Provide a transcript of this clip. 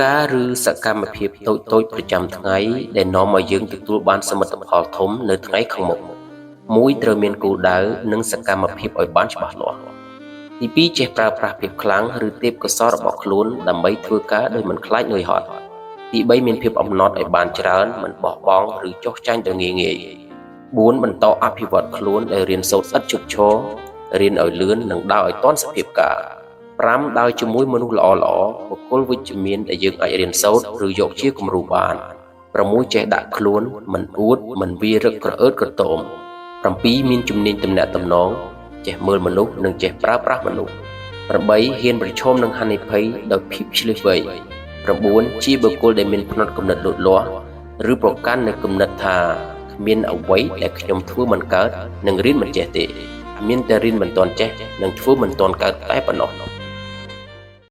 ការណ៍ឬសកម្មភាពតូចៗប្រចាំថ្ងៃដែលនាំឲ្យយើងទទួលបានសមិទ្ធផលធំនៅថ្ងៃខាងមុខមួយត្រូវមានគោលដៅនិងសកម្មភាពឲ្យបានច្បាស់លាស់ទីពីរចេះប្រើប្រាស់ភាពខ្លាំងឬទេពកោសល្យរបស់ខ្លួនដើម្បីធ្វើការដោយមិនខ្លាចនឿយហត់ទី3មានភាពអំណត់ឲ្យបានច្រើនមិនបោះបង់ឬចុះចាញ់ដោយងាយងាយ4បន្តអភិវឌ្ឍខ្លួនដោយរៀនសូត្រឥតឈប់ឈររៀនឲ្យលឿននិងដើរឲ្យទាន់សភាពការ5ដើរជាមួយមនុស្សល្អៗបុគ្គលវិជ្ជមានដែលយើងអាចរៀនសូត្រឬយកជាគំរូបាន6ចេះដាក់ខ្លួនមិនអួតមិនវារឹកក្រអឺតក្រទម7មានជំនាញទំនាក់ទំនងចេះមើលមនុស្សនិងចេះប្រើប្រាស់មនុស្ស8ហ៊ានប្រឈមនឹងហានិភ័យដោយភាពឈ្លាសវៃ9ជាបុគ្គលដែលមានផ្នត់គំនិតលូតលាស់ឬប្រកាន់នូវគំនិតថាគ្មានអ្វីដែលខ្ញុំធ្វើមិនកើតនិងរៀនមិនចេះទេមានតែរៀនមិនទាន់ចេះនិងធ្វើមិនទាន់កើតតែប៉ុណ្ណោះ។